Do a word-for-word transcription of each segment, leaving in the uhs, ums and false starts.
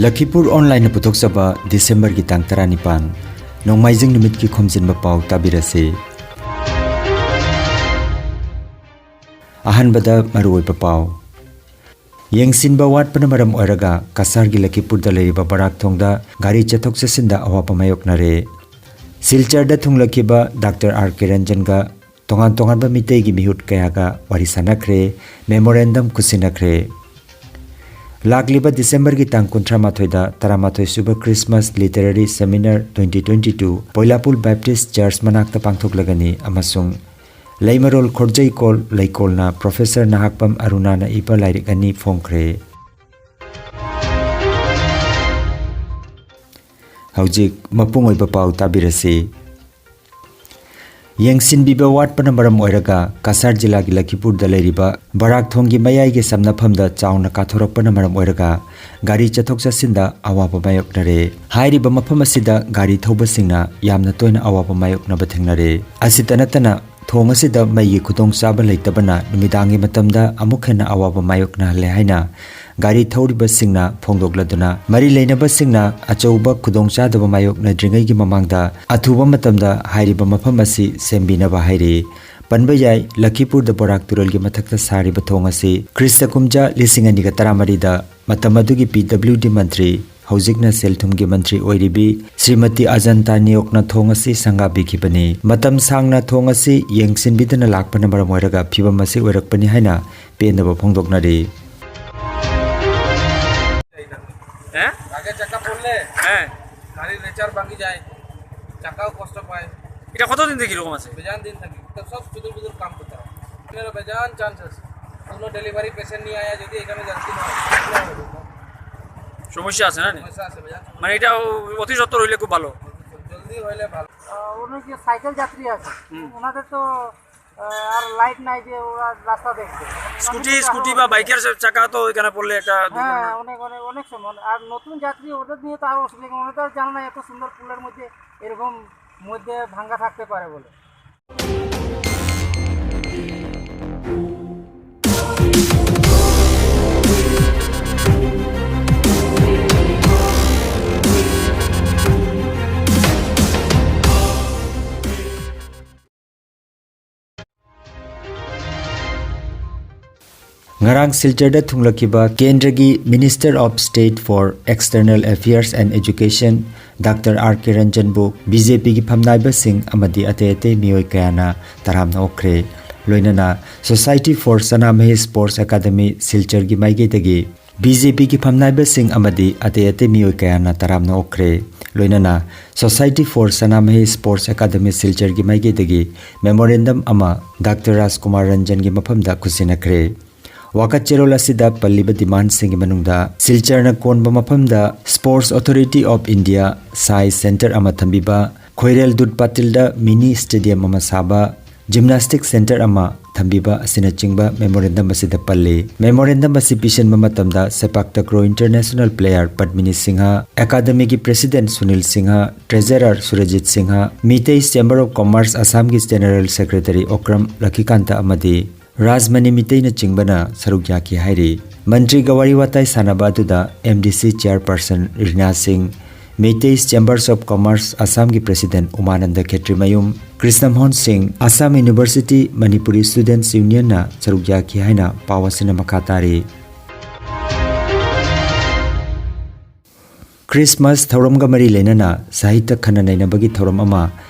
ꯂꯈꯤꯄꯨꯔ ꯑꯣꯟꯂꯥꯏꯟꯅ ꯄꯨꯊꯣꯛꯆꯕ ꯗꯤꯁꯦꯝꯕꯔꯒꯤ ꯇꯥꯡ ꯇꯔꯥꯅꯤꯄꯥꯟ, ꯅꯣꯡꯃꯥꯏꯖꯤꯡ ꯅꯨꯃꯤꯠꯀꯤ ꯈꯣꯝꯖꯤꯟꯕ ꯄꯥꯎ ꯇꯥꯕꯤꯔꯁꯤ꯫ ꯑꯍꯥꯟꯕꯗ ꯃꯔꯨꯑꯣꯏꯕ ꯄꯥꯎ꯫ ꯌꯦꯡꯁꯤꯟꯕ ꯋꯥꯠꯄꯅ ꯃꯔꯝ ꯑꯣꯏꯔꯒ ꯀꯁꯥꯔꯒꯤ ꯂꯈꯤꯄꯨꯔꯗ ꯂꯩꯔꯤꯕ ꯕꯔꯥꯛ ꯊꯣꯡꯗ ꯒꯥꯔꯤ ꯆꯠꯊꯣꯛ ꯆꯠꯁꯤꯟꯗ ꯑꯋꯥꯕ ꯃꯥꯌꯣꯛꯅꯔꯦ꯫ ꯁꯤꯜꯆꯔꯗ ꯊꯨꯡꯂꯈꯤꯕ ꯗꯥꯛꯇꯔ ꯑꯥꯔ ꯀꯦ ꯔꯟꯖꯟꯒ ꯇꯣꯉꯥꯟ ꯇꯣꯉꯥꯟꯕ ꯃꯤꯇꯩꯒꯤ ꯃꯤꯍꯨꯠ ꯀꯌꯥꯒ ꯋꯥꯔꯤ ꯁꯥꯟꯅꯈ꯭ꯔꯦ, memorandum ꯈꯨꯠꯁꯤꯟꯅꯈ꯭ꯔꯦ꯫ ꯂꯥꯛꯂꯤꯕ ꯗꯤꯁꯦꯝꯕꯔꯒꯤ ꯇꯥꯡ ꯀꯨꯟꯊ꯭ꯔꯥ ꯃꯥꯊꯣꯏꯗ ꯇꯔꯥꯃꯥꯊꯣꯏ ꯁꯨꯕ Christmas Literary Seminar twenty twenty two ꯄꯣꯏꯂꯥꯄꯨꯜ Baptist Church ꯃꯅꯥꯛꯇ ꯄꯥꯡꯊꯣꯛꯂꯒꯅꯤ ꯑꯃꯁꯨꯡ ꯂꯩꯃꯔꯣꯜ ꯈꯣꯔꯖꯩꯀꯣꯜ ꯂꯩꯀꯣꯜꯅ ꯄ꯭ꯔꯣꯐꯦꯁꯔ ꯅꯍꯥꯛꯄꯝ ꯑꯔꯨꯅꯥꯅ ꯏꯕ ꯂꯥꯏꯔꯤꯛ ꯑꯅꯤ ꯐꯣꯡꯈ꯭ꯔꯦ꯫ ꯍꯧꯖꯤꯛ ꯃꯄꯨꯡ ꯑꯣꯏꯕ ꯄꯥꯎ ꯇꯥꯕꯤꯔꯁꯤ꯫ ꯌꯦꯡꯁꯤꯟꯕꯤꯕ ꯋꯥꯠꯄꯅ ꯃꯔꯝ ꯑꯣꯏꯔꯒ ꯀꯁꯥꯔ ꯖꯤꯂꯥꯒꯤ ꯂꯈꯤꯄꯨꯔꯗ ꯂꯩꯔꯤꯕ ꯕꯔꯥꯛ ꯊꯣꯡꯒꯤ ꯃꯌꯥꯏꯒꯤ ꯁꯝꯅꯐꯝꯗ ꯆꯥꯎꯅ ꯀꯥꯊꯣꯔꯛꯄꯅ ꯃꯔꯝ ꯑꯣꯏꯔꯒ ꯒꯥꯔꯤ ꯆꯠꯊꯣꯛ ꯆꯠꯁꯤꯟꯗ ꯑꯋꯥꯕ ꯃꯥꯌꯣꯛꯅꯔꯦ꯫ ꯍꯥꯏꯔꯤꯕ ꯃꯐꯝ ꯑꯁꯤꯗ ꯒꯥꯔꯤ ꯊꯧꯕꯁꯤꯡꯅ ꯌꯥꯝꯅ ꯇꯣꯏꯅ ꯑꯋꯥꯕ ꯃꯥꯌꯣꯛꯅꯕ ꯊꯦꯡꯅꯔꯦ꯫ ꯑꯁꯤꯇ ꯅꯠꯇꯅ ꯊꯣꯡ ꯑꯁꯤꯗ ꯃꯩꯒꯤ ꯈꯨꯗꯣꯡꯆꯥꯕ ꯂꯩꯇꯕꯅ ꯅꯨꯃꯤꯗꯥꯡꯒꯤ ꯃꯇꯝꯗ ꯑꯃꯨꯛ ꯍꯦꯟꯅ ꯑꯋꯥꯕ ꯃꯥꯌꯣꯛꯅꯍꯜꯂꯦ ꯍꯥꯏꯅ ꯒꯥꯔꯤ ꯊꯧꯔꯤꯕꯁꯤꯡꯅ ꯐꯣꯡꯗꯣꯛꯂꯗꯨꯅ, ꯃꯔꯤ ꯂꯩꯅꯕꯁꯤꯡꯅ ꯑꯆꯧꯕ ꯈꯨꯗꯣꯡꯆꯥꯗꯕ ꯃꯥꯌꯣꯛꯅꯗ꯭ꯔꯤꯉꯩꯒꯤ ꯃꯃꯥꯡꯗ ꯑꯊꯨꯕ ꯃꯇꯝꯗ ꯍꯥꯏꯔꯤꯕ ꯃꯐꯝ ꯑꯁꯤ ꯁꯦꯝꯕꯤꯅꯕ ꯍꯥꯏꯔꯤ꯫ ꯄꯟꯕ ꯌꯥꯏ, ꯂꯈꯤꯄꯨꯔꯗ ꯕꯣꯔꯥꯛ ꯇꯨꯔꯦꯜꯒꯤ ꯃꯊꯛꯇ ꯁꯥꯔꯤꯕ ꯊꯣꯡ ꯑꯁꯤ ꯈ꯭ꯔꯤꯁꯇ ꯀꯨꯝꯖꯥ ꯂꯤꯁꯤꯡ ꯑꯅꯤꯒ ꯇꯔꯥꯃꯔꯤꯗ ꯃꯇꯝ ꯑꯗꯨꯒꯤ P W D ꯃꯟꯇ꯭ꯔꯤ, ꯍꯧꯖꯤꯛꯅ ꯁꯦꯜ ꯊꯨꯝꯒꯤ ꯃꯟꯇ꯭ꯔꯤ ꯑꯣꯏꯔꯤꯕꯤ ꯁ꯭ꯔꯤꯃꯇꯤ ꯑꯖꯟꯇꯥ ꯅꯤꯌꯣꯛꯅ ꯊꯣꯡ ꯑꯁꯤ ꯁꯪꯒꯥꯕꯤꯈꯤꯕꯅꯤ꯫ ꯃꯇꯝ ꯁꯥꯡꯅ ꯊꯣꯡ ꯑꯁꯤ ꯌꯦꯡꯁꯤꯟꯕꯤꯗꯅ ꯂꯥꯛꯄꯅ ꯃꯔꯝ ꯑꯣꯏꯔꯒ ꯐꯤꯕꯝ ꯑꯁꯤ ꯑꯣꯏꯔꯛꯄꯅꯤ ꯍꯥꯏꯅ ꯄꯦꯟꯗꯕ ꯐꯣꯡꯗꯣꯛꯅꯔꯤ꯫ হ্যাঁ? আগে চাকা পড়লে হ্যাঁ। গাড়ির রেচার ভাঙি যায়, চাকাও কষ্ট পায়। এটা কতদিন থেকে এরকম আছে? বেজান দিন থাকি, তো সব চুদুর বুদুর কাম করতে হয়। এর বেজান চান্স আছে, কোনো ডেলিভারি পেশেন্ট নিয়ে আয়া যদি এখানে জানতে না হয়, সমস্যা আছে না? সমস্যা আছে বেজান। মানে এটা অ-, অতি সত্বর হইলে খুব ভালো। জলদি হইলে ভালো। আহ, অনেক যে সাইকেল যাত্রী আছে, হুম। ওনাদের তো, আহ, আর লাইট নাই যে ওরা রাস্তা দেখবে। স্কুটি, ওনাদের তো স্কুটি আরো বা অসুবিধা। বাইকের চাকা তো এখানে পড়লে একটা হ্যাঁ, দুর্ঘটনা। অনেক, অনেক, অনেক সময়। আর নতুন যাত্রী ওদের নিয়ে তো আরো অসুবিধা, ওনারা তো আর জানে না এত সুন্দর পুলের মধ্যে এরকম মধ্যে ভাঙ্গা থাকতে পারে বলে। ꯉꯔꯥꯡ ꯁꯤꯜꯆꯔꯗ ꯊꯨꯡꯂꯈꯤꯕ ꯀꯦꯟꯗ꯭ꯔꯒꯤ Minister of State for External Affairs and Education doctor R K ꯔꯟꯖꯟꯕꯨ ꯕꯤ ꯖꯦ ꯄꯤꯒꯤ ꯐꯝꯅꯥꯏꯕꯁꯤꯡ ꯑꯃꯗꯤ ꯑꯇꯩ ꯑꯇꯩ ꯃꯤꯑꯣꯏ ꯀꯌꯥꯅ ꯇꯔꯥꯝꯅ ꯑꯣꯛꯈ꯭ꯔꯦ꯫ ꯂꯣꯏꯅꯅ Society for Sanamahi Sports Academy ꯁꯤꯜꯆꯔꯒꯤ ꯃꯥꯏꯀꯩꯗꯒꯤ ꯕꯤ ꯖꯦ ꯄꯤꯒꯤ ꯐꯝꯅꯥꯏꯕꯁꯤꯡ ꯑꯃꯗꯤ ꯑꯇꯩ ꯑꯇꯩ ꯃꯤꯑꯣꯏ ꯀꯌꯥꯅ ꯇꯔꯥꯝꯅ ꯑꯣꯛꯈ꯭ꯔꯦ꯫ ꯂꯣꯏꯅꯅ Society for Sanamahi Sports Academy ꯁꯤꯜꯆꯔꯒꯤ ꯃꯥꯏꯀꯩꯗꯒꯤ memorandum ꯑꯃ ꯗꯥꯛꯇꯔ ꯔꯥꯖꯀꯨꯃꯥꯔ ꯔꯟꯖꯟꯒꯤ ꯃꯐꯝꯗ ꯈꯨꯠꯁꯤꯟꯅꯈ꯭ꯔꯦ꯫ ꯋꯥꯀꯠ ꯆꯦꯔꯣꯜ ꯑꯁꯤꯗ ꯄꯜꯂꯤꯕ demandꯁꯤꯡꯒꯤ ꯃꯅꯨꯡꯗ ꯁꯤꯜꯆꯔꯅ ꯀꯣꯟꯕ ꯃꯐꯝꯗ Sports Authority of India ꯁꯥꯏ centre ꯑꯃ ꯊꯝꯕꯤꯕ, ꯈꯣꯏꯔꯦꯜ ꯗꯨꯠ ꯄꯥꯇꯤꯜꯗ mini stadium ꯑꯃ ꯁꯥꯕ, gymnastic centre ꯑꯃ ꯊꯝꯕꯤꯕ ꯑꯁꯤꯅꯆꯤꯡꯕ memorandum ꯑꯁꯤꯗ ꯄꯜꯂꯤ꯫ Memorandum ꯑꯁꯤ ꯄꯤꯁꯤꯟꯕ ꯃꯇꯝꯗ ꯁꯦꯄꯥꯛ ꯇꯀ꯭ꯔꯣ international player ꯄꯗꯃꯤꯅꯤ Singh, academyꯒꯤ president Sunil Singh, treasurer Surjit Singh, Meitei Chamber of Commerce ꯑꯁꯥꯝꯒꯤ general secretary ꯑꯣꯀ꯭ꯔꯝ ꯂꯈꯤꯀꯥꯟꯇ ꯑꯃꯗꯤ ꯔꯥꯖꯃꯅꯤ ꯃꯤꯇꯩꯅꯆꯤꯡꯕꯅ ꯁꯔꯨꯛ ꯌꯥꯈꯤ ꯍꯥꯏꯔꯤ꯫ ꯃꯟꯇ꯭ꯔꯤꯒ ꯋꯥꯔꯤ ꯋꯥꯇꯥꯏ ꯁꯥꯟꯅꯕ ꯑꯗꯨꯗ M D C chairperson ꯔꯤꯅꯥ ꯁꯤꯡ, Meitei Chambers of Commerce ꯑꯁꯥꯝꯒꯤ president ꯎꯃꯥꯅꯟꯗ ꯈꯦꯇ꯭ꯔꯤꯃꯌꯨꯝ, ꯀ꯭ꯔꯤꯁꯅꯃꯣꯍꯟ ꯁꯤꯡ, Assam University Manipuri Students Unionꯅ ꯁꯔꯨꯛ ꯌꯥꯈꯤ ꯍꯥꯏꯅ ꯄꯥꯎ ꯑꯁꯤꯅ ꯃꯈꯥ ꯇꯥꯔꯤ꯫ ꯈ꯭ꯔꯤꯁꯃꯥꯁ ꯊꯧꯔꯝꯒ ꯃꯔꯤ ꯂꯩꯅꯅ ꯁꯥꯍꯤꯇ꯭ꯌ ꯈꯟꯅ ꯅꯩꯅꯕꯒꯤ ꯊꯧꯔꯝ ꯑꯃ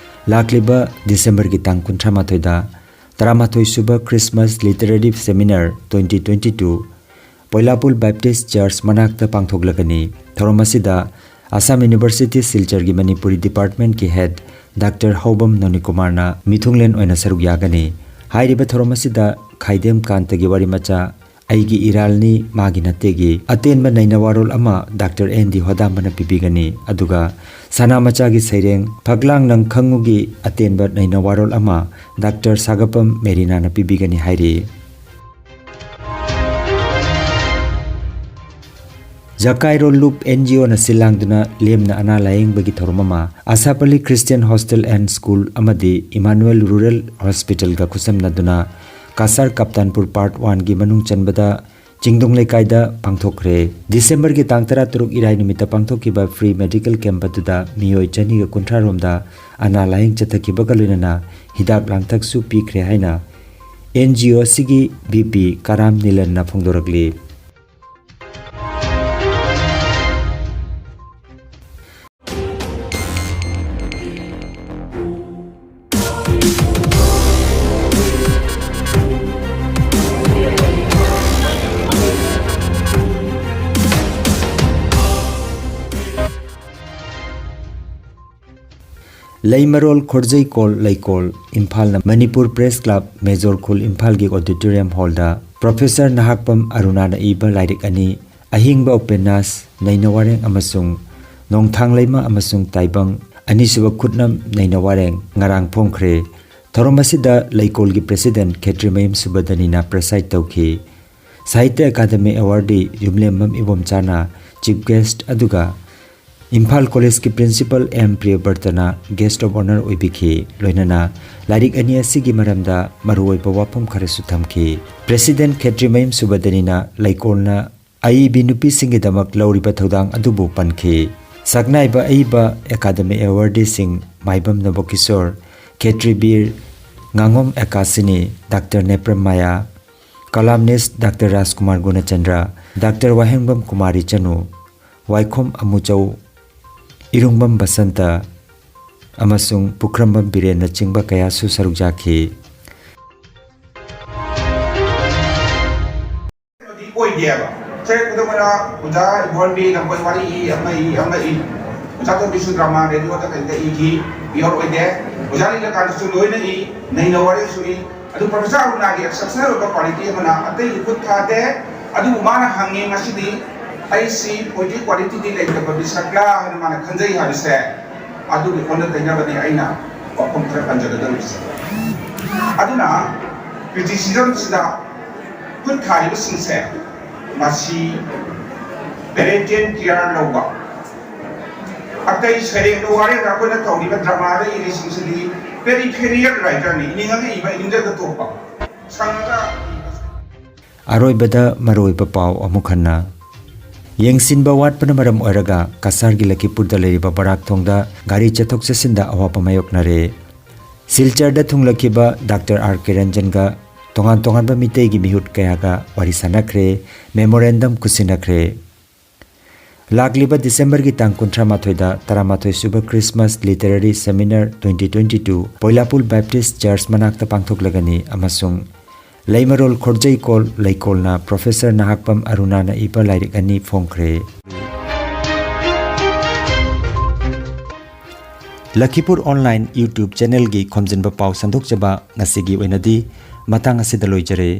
ꯂꯥꯛꯂꯤꯕ ꯗꯤꯁꯦꯝꯕꯔꯒꯤ ꯇꯥꯡ ꯀꯨꯟꯊ꯭ꯔꯥ ꯃꯥꯊꯣꯏꯗ ꯇꯔꯥꯃꯥꯊꯣꯏ ꯁꯨꯕ Christmas Literary Seminar twenty twenty-two ꯄꯣꯏꯂꯥꯄꯨꯜ Baptist Church ꯃꯅꯥꯛꯇ ꯄꯥꯡꯊꯣꯛꯂꯒꯅꯤ꯫ ꯊꯧꯔꯝ ꯑꯁꯤꯗ Assam University ꯁꯤꯜꯆꯔꯒꯤ ꯃꯅꯤꯄꯨꯔꯤ departmentꯀꯤ head ꯗꯥꯛꯇꯔ ꯍꯥꯎꯕꯝ ꯅꯣꯅꯤꯀꯨꯃꯥꯔꯅ ꯃꯤꯊꯨꯡꯂꯦꯟ ꯑꯣꯏꯅ ꯁꯔꯨꯛ ꯌꯥꯒꯅꯤ꯫ ꯍꯥꯏꯔꯤꯕ ꯊꯧꯔꯝ ꯑꯁꯤꯗ ꯈꯥꯏꯗꯦꯝ ꯀꯥꯟꯇꯒꯤ ꯋꯥꯔꯤ ꯃꯆꯥ ꯑꯩꯒꯤ ꯏꯔꯥꯜꯅꯤ ꯃꯥꯒꯤ ꯅꯠꯇꯦꯒꯤ ꯑꯇꯦꯟꯕ ꯅꯩꯅꯋꯥꯔꯣꯜ ꯑꯃ ꯗꯥꯛꯇꯔ ꯑꯦꯟ ꯗꯤ ꯍꯣꯗꯥꯝꯕꯅ ꯄꯤꯕꯤꯒꯅꯤ꯫ ꯑꯗꯨꯒ ꯁꯅꯥꯃꯆꯥꯒꯤ ꯁꯩꯔꯦꯡ ꯐꯛꯂꯥꯡ ꯅꯪ ꯈꯪꯉꯨꯒꯤ ꯑꯇꯦꯟꯕ ꯅꯩꯅꯋꯥꯔꯣꯜ ꯑꯃ ꯗꯥꯛꯇꯔ ꯁꯥꯒꯄꯝ ꯃꯦꯔꯤꯅꯥꯅ ꯄꯤꯕꯤꯒꯅꯤ ꯍꯥꯏꯔꯤ꯫ ꯖꯀꯥꯏꯔꯣꯜ ꯂꯨꯞ N G Oꯅ ꯁꯤꯜ ꯂꯥꯡꯗꯨꯅ ꯂꯦꯝꯅ ꯑꯅꯥ ꯂꯥꯌꯦꯡꯕꯒꯤ ꯊꯧꯔꯝ ꯑꯃ ꯑꯁꯥꯄꯜꯂꯤ Christian Hostel and School ꯑꯃꯗꯤ Emmanuel Rural Hospitalꯒ ꯈꯨꯠꯁꯝꯅꯗꯨꯅ ꯀꯁꯥꯔ ꯀꯞꯇꯥꯟꯄꯨꯔ Part Oneꯒꯤ ꯃꯅꯨꯡ ꯆꯟꯕꯗ ꯆꯤꯡꯗꯣꯡ ꯂꯩꯀꯥꯏꯗ ꯄꯥꯡꯊꯣꯛꯈ꯭ꯔꯦ꯫ ꯗꯤꯁꯦꯝꯕꯔꯒꯤ ꯇꯥꯡ ꯇꯔꯥꯇꯔꯨꯛ ꯏꯔꯥꯏ ꯅꯨꯃꯤꯠꯇ ꯄꯥꯡꯊꯣꯛꯈꯤꯕ free medical camp ꯑꯗꯨꯗ ꯃꯤꯑꯣꯏ ꯆꯅꯤꯒ ꯀꯨꯟꯊ꯭ꯔꯥ ꯔꯣꯝꯗ ꯑꯅꯥ ꯂꯥꯌꯦꯡ ꯆꯠꯊꯈꯤꯕꯒ ꯂꯣꯏꯅꯅ ꯍꯤꯗꯥꯛ ꯂꯥꯡꯊꯛꯁꯨ ꯄꯤꯈ꯭ꯔꯦ ꯍꯥꯏꯅ ꯑꯦꯟ ꯖꯤ ꯑꯣ ꯑꯁꯤꯒꯤ ꯚꯤ ꯄꯤ ꯀꯔꯥꯝ ꯅꯤꯂꯟꯅ ꯐꯣꯡꯗꯣꯔꯛꯂꯤ꯫ ꯂꯩꯃꯔꯣꯜ ꯈꯣꯔꯖꯩꯀꯣꯜ ꯂꯩꯀꯣꯜ, ꯏꯝꯐꯥꯜꯅ ꯃꯅꯤꯄꯨꯔ ꯄ꯭ꯔꯦꯁ ꯀ꯭ꯂꯕ, ꯃꯦꯖꯣꯔ ꯈꯨꯜ, ꯏꯝꯐꯥꯜꯒꯤ ꯑꯣꯗꯤꯇꯣꯔꯤꯌꯝ ꯍꯣꯜꯗ ꯄ꯭ꯔꯣꯐꯦꯁꯔ ꯅꯍꯥꯛꯄꯝ ꯑꯔꯨꯅꯥꯅ ꯏꯕ ꯂꯥꯏꯔꯤꯛ ꯑꯅꯤ, ꯑꯍꯤꯡꯕ ꯎꯄꯦꯅꯥꯁ ꯅꯩꯅ ꯋꯥꯔꯦꯡ ꯑꯃꯁꯨꯡ ꯅꯣꯡꯊꯥꯡꯂꯩꯃ ꯑꯃꯁꯨꯡ ꯇꯥꯏꯕꯪ, ꯑꯅꯤꯁꯨꯕ ꯈꯨꯠꯅꯝ ꯅꯩꯅ ꯋꯥꯔꯦꯡ ꯉꯔꯥꯡ ꯐꯣꯡꯈ꯭ꯔꯦ꯫ ꯊꯧꯔꯝ ꯑꯁꯤꯗ ꯂꯩꯀꯣꯜꯒꯤ ꯄ꯭ꯔꯦꯁꯤꯗꯦꯟꯠ ꯈꯦꯇ꯭ꯔꯤꯃꯌꯨꯝ ꯁꯨꯕꯗꯅꯤꯅ ꯄ꯭ꯔꯦꯁꯥꯏꯗ ꯇꯧꯈꯤ꯫ ꯁꯥꯍꯤꯇ꯭ꯌ ꯑꯦꯀꯥꯗꯃꯤ ꯑꯦꯋꯥꯔꯗꯤ ꯌꯨꯝꯂꯦꯝꯕꯝ ꯏꯕꯣꯝꯆꯥꯅ ꯆꯤꯐ ꯒꯦꯁ꯭ꯠ ꯑꯗꯨꯒ ꯏꯝꯐꯥꯜ ꯀꯣꯂꯦꯖꯀꯤ ꯄ꯭ꯔꯤꯟꯁꯤꯄꯥꯜ ꯑꯦꯝ ꯄ꯭ꯔꯤꯌꯕ꯭ꯔꯇꯅ ꯒꯦꯁ꯭ꯠ ꯑꯣꯐ ꯑꯣꯅꯔ ꯑꯣꯏꯕꯤꯈꯤ꯫ ꯂꯣꯏꯅꯅ ꯂꯥꯏꯔꯤꯛ ꯑꯅꯤ ꯑꯁꯤꯒꯤ ꯃꯔꯝꯗ ꯃꯔꯨꯑꯣꯏꯕ ꯋꯥꯐꯝ ꯈꯔꯁꯨ ꯊꯝꯈꯤ꯫ ꯄ꯭ꯔꯦꯁꯤꯗꯦꯟꯠ ꯈꯦꯇ꯭ꯔꯤꯃꯌꯨꯝ ꯁꯨꯕꯗꯅꯤꯅ ꯂꯩꯀꯣꯜꯅ ꯑꯏꯕꯤ ꯅꯨꯄꯤꯁꯤꯡꯒꯤꯗꯃꯛ ꯂꯧꯔꯤꯕ ꯊꯧꯗꯥꯡ ꯑꯗꯨꯕꯨ ꯄꯟꯈꯤ꯫ ꯁꯛꯅꯥꯏꯕ ꯑꯏꯕ ꯑꯦꯀꯥꯗꯃꯤ ꯑꯦꯋꯥꯔꯗꯤꯁꯤꯡ ꯃꯥꯏꯕꯝ ꯅꯕꯀꯤꯁꯣꯔ, ꯈꯦꯇ꯭ꯔꯤꯕꯤꯔ, ꯉꯥꯉꯣꯝ ꯑꯦꯀꯥꯁꯤꯅꯤ, ꯗꯥꯛꯇꯔ ꯅꯦꯄ꯭ꯔꯝ ꯃꯥꯌꯥ, ꯀꯂꯥꯝꯅꯤꯁ꯭ꯠ ꯗꯥꯛꯇꯔ ꯔꯥꯖꯀꯨꯃꯥꯔ ꯒꯨꯅꯆꯟꯗ꯭ꯔ, ꯗꯥꯛꯇꯔ ꯋꯥꯍꯦꯡꯕꯝ ꯀꯨꯃꯥꯔꯤ ꯆꯅꯨ, ꯋꯥꯏꯈꯣꯝ ꯑꯃꯨꯆꯧ, ꯏꯔꯨꯡꯕꯝ ꯕꯁꯟꯇ ꯑꯃꯁꯨꯡ ꯄꯨꯈ꯭ꯔꯝꯕꯝ ꯕꯤꯔꯦꯟꯅꯆꯤꯡꯕ ꯀꯌꯥꯁꯨ ꯁꯔꯨꯛ ꯌꯥꯈꯤ꯫ ꯑꯣꯏꯗꯦꯕ꯫ ꯆꯍꯤ ꯈꯨꯗꯤꯡꯃꯛꯅ ꯑꯣꯖꯥ ꯏꯕꯣꯟꯕꯤ ꯂꯝꯕꯣꯏ ꯋꯥꯔꯤ ꯏ, ꯑꯃ ꯏ, ꯑꯃ ꯏ꯫ ꯑꯣꯖꯥ ꯊꯣꯏꯕꯤꯁꯨ ꯗ꯭ꯔꯃꯥ ꯔꯦꯗꯤꯑꯣꯗ ꯀꯩꯗ ꯏꯈꯤ, ꯄꯤꯌꯣꯔ ꯑꯣꯏꯗꯦ꯫ ꯑꯣꯖꯥ ꯂꯤꯂꯀꯥꯟꯇꯁꯨ ꯂꯣꯏꯅ ꯏ, ꯅꯩꯅ ꯋꯥꯔꯤꯁꯨ ꯏ꯫ ꯑꯗꯨ ꯄ꯭ꯔꯣꯐꯦꯁꯔ ꯑꯔꯨꯅꯥꯒꯤ ꯑꯦꯛꯁꯦꯞꯁꯅꯦꯜ ꯑꯣꯏꯕ ꯀ꯭ꯋꯥꯂꯤꯇꯤ ꯑꯃꯅ ꯑꯇꯩꯒꯤ ꯈꯨꯠ ꯊꯥꯗꯦ꯫ ꯑꯗꯨꯕꯨ ꯃꯥꯅ ꯍꯪꯉꯤ, "ꯉꯁꯤꯗꯤ ꯑꯩꯁꯤ ꯄꯣꯏꯇ꯭ꯔꯤ ꯀ꯭ꯋꯥꯂꯤꯇꯤꯗꯤ ꯂꯩꯇꯕ ꯃꯤꯁꯛꯂꯥ?" ꯍꯥꯏꯅ ꯃꯥꯅ ꯈꯟꯖꯩ ꯍꯥꯏꯕꯁꯦ, ꯑꯗꯨꯒꯤ ꯑꯣꯟꯅ ꯇꯩꯅꯕꯅꯤ ꯑꯩꯅ ꯋꯥꯐꯝ ꯈꯔ ꯄꯟꯖꯒꯗꯧꯔꯤꯁꯦ꯫ ꯑꯗꯨꯅ ꯀ꯭ꯔꯤꯇꯤꯁꯤꯖꯝꯁꯤꯗ ꯈꯨꯠ ꯊꯥꯔꯤꯕꯁꯤꯡꯁꯦ ꯃꯁꯤ ꯄꯦꯔꯦꯟꯇꯦꯜ ꯀꯤꯌꯥꯔ ꯂꯧꯕ, ꯑꯇꯩ ꯁꯩꯔꯦꯡꯗ ꯋꯥꯔꯦꯡꯗ ꯑꯩꯈꯣꯏꯅ ꯇꯧꯔꯤꯕ ꯗ꯭ꯔꯃꯥꯗ ꯏꯔꯤꯁꯤꯡꯁꯤꯗꯤ ꯄꯦꯔꯤꯐꯦꯔꯤꯌꯦꯜ ꯔꯥꯏꯇꯔꯅꯤ, ꯏꯅꯤꯡꯉꯒ ꯏꯕ, ꯏꯅꯤꯡꯗ꯭ꯔꯒ ꯇꯣꯛꯄ, ꯁꯪꯉꯒ ꯏꯕ꯫ ꯑꯔꯣꯏꯕꯗ ꯃꯔꯨꯑꯣꯏꯕ ꯄꯥꯎ ꯑꯃꯨꯛ ꯍꯟꯅ꯫ ꯌꯦꯡꯁꯤꯟꯕ ꯋꯥꯠꯄꯅ ꯃꯔꯝ ꯑꯣꯏꯔꯒ ꯀꯁꯥꯔꯒꯤ ꯂꯈꯤꯄꯨꯔꯗ ꯂꯩꯔꯤꯕ ꯕꯔꯥꯛ ꯊꯣꯡꯗ ꯒꯥꯔꯤ ꯆꯠꯊꯣꯛ ꯆꯠꯁꯤꯟꯗ ꯑꯋꯥꯕ ꯃꯥꯌꯣꯛꯅꯔꯦ꯫ ꯁꯤꯜꯆꯔꯗ ꯊꯨꯡꯂꯈꯤꯕ ꯗꯥꯛꯇꯔ ꯑꯥꯔ ꯀꯦꯔꯟꯖꯟꯒ ꯇꯣꯉꯥꯟ ꯇꯣꯉꯥꯟꯕ ꯃꯤꯇꯩꯒꯤ ꯃꯤꯍꯨꯠ ꯀꯌꯥꯒ ꯋꯥꯔꯤ ꯁꯥꯟꯅꯈ꯭ꯔꯦ, memorandum ꯈꯨꯠꯁꯤꯟꯅꯈ꯭ꯔꯦ꯫ ꯂꯥꯛꯂꯤꯕ ꯗꯤꯁꯦꯝꯕꯔꯒꯤ ꯇꯥꯡ ꯀꯨꯟꯊ꯭ꯔꯥ ꯃꯥꯊꯣꯏꯗ ꯇꯔꯥꯃꯥꯊꯣꯏ ꯁꯨꯕ Christmas Literary Seminar twenty twenty two ꯄꯣꯏꯂꯥꯄꯨꯜ Baptist Church ꯃꯅꯥꯛꯇ ꯄꯥꯡꯊꯣꯛꯂꯒꯅꯤ ꯑꯃꯁꯨꯡ ꯂꯩꯃꯔꯣꯜ ꯈꯣꯔꯖꯩꯀꯣꯜ ꯂꯩꯀꯣꯜꯅ Professor ꯅꯍꯥꯛꯄꯝ ꯑꯔꯨꯅꯥꯅ ꯏꯕ ꯂꯥꯏꯔꯤꯛ ꯑꯅꯤ ꯐꯣꯡꯈ꯭ꯔꯦ꯫ ꯂꯈꯤꯄꯨꯔ online YouTube channelꯒꯤ ꯈꯣꯝꯖꯤꯟꯕ ꯄꯥꯎ ꯁꯟꯗꯣꯛꯆꯕ ꯉꯁꯤꯒꯤ ꯑꯣꯏꯅꯗꯤ ꯃꯇꯥꯡ ꯑꯁꯤꯗ ꯂꯣꯏꯖꯔꯦ꯫